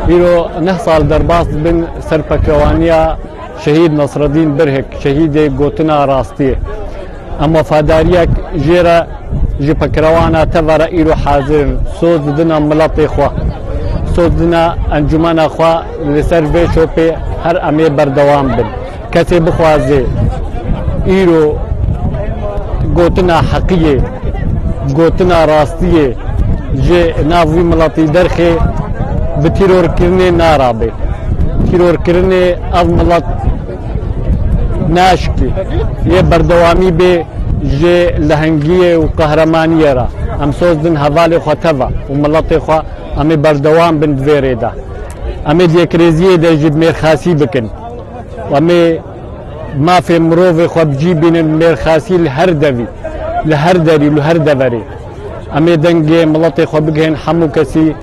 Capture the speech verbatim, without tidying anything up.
Îro neh sal derbas dibin ser pekrewaniya Şehîd Nasreddîn Birhik, şehîdê gotina rastiyê. Em wefadariyek jê re ji pekrewana te ve re îro hazir in. Soz didina miletê xwe. Soz didina encûmena xwe li ser vê şopê her em ê berdewam bin. Kesê bixwaze îro gotina heqiyê, gotina rastiyê ji nav wî miletî derxê bi tîrorkirinê narabe. Tîrorkirinê ev milet naşkî. Yê berdewamî bê ji lehengiyê û qehremaniyê re. Em soz din hevalê xwe teva û miletê xwe em ê berdewam bin di vê rê de. Em ê di yekrêziyê de jî mêrxasî bikin. Em ê mafê mirovê xwe bi cî bînin, mêrxasî li her devî, li her derî, li her deverê. Em ê dengê miletê xwe bigihên hemû kesî.